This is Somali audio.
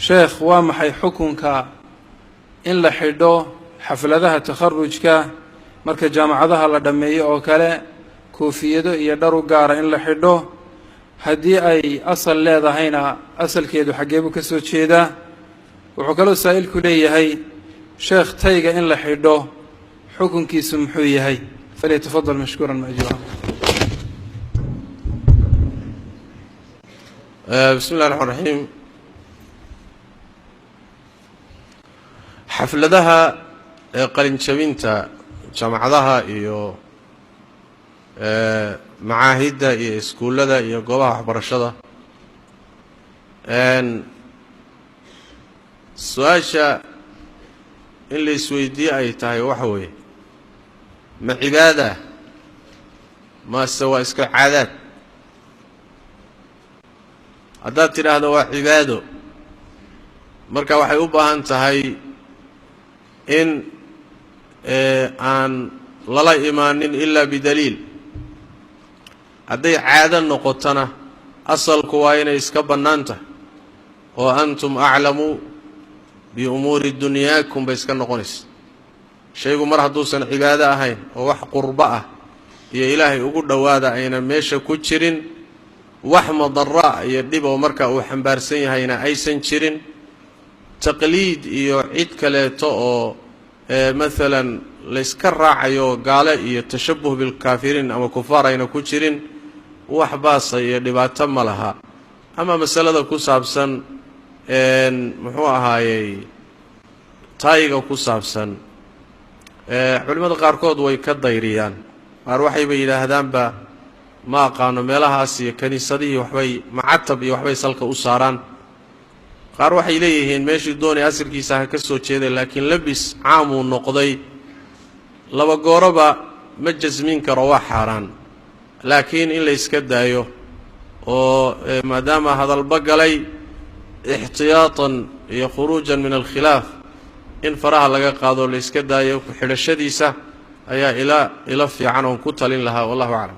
Sheekh, waa maxay xukunka in la xidho xafladaha takharujka, marka jaamacadaha la dhammeeyo oo kale, koofiyado iyo dhar u gaara in la xidho? Haddii ay asal leedahayna, asalkeedu xaggee buu ka soo jeedaa? Wuxuu kaloo saa'ilku leeyahay: sheekh, tayga in la xidho xukunkiisu muxuu yahay? Falyatafadal mashkuuran majuura. Bismi illahi raxmaan raxiim. Xafladaha ee qalinjabinta jaamacadaha iyo macaahidda iyo iskuullada iyo goobaha waxbarashada, su-aasha in la isweydiiye ay tahay waxa weeye: ma cibaada mase waa iska caadaad? Haddaad tidhaahdo waa cibaado, marka waxay u baahan tahay in aan lala imaanin ilaa bidaliil. Hadday caado noqotona, asalku waa inay iska bannaan tahay, oo antum aclamu biumuuri dunyaakum bay iska noqonaysa. Shaygu mar hadduusan cibaado ahayn oo wax qurbo ah iyo ilaahay ugu dhowaada ayna meesha ku jirin, wax madara iyo dhib oo marka uu xambaarsan yahayna aysan jirin, taqliid iyo cid kaleeto oo maalan layska raacayo gaale iyo tashabuh bilkaafiriin ama kufaar ayna ku jirin, wax baasa iyo dhibaato ma laha. Ama masalada ku saabsan, muxuu ahaayey, taayiga ku saabsan, culimmada qaarkood way ka dayriyaan. Qaar waxayba yidhaahdaanba, ma aqaano, meelahaas iyo kiniisadihii waxbay macatab iyo waxbay salka u saaraan. Qaar waxay leeyihiin meeshii doonay asalkiisa ha ka soo jeeday, laakiin labis caamuu noqday. Laba gooroba ma jasmin karo waa xaaraan, laakiin in layska daayo oo maadaama hadalba galay, ixtiyaatan iyo khuruujan min alkhilaaf, in faraha laga qaado, layska daayo ku xidhashadiisa ayaa ila fiican oon ku talin lahaa. Wallahu aclam.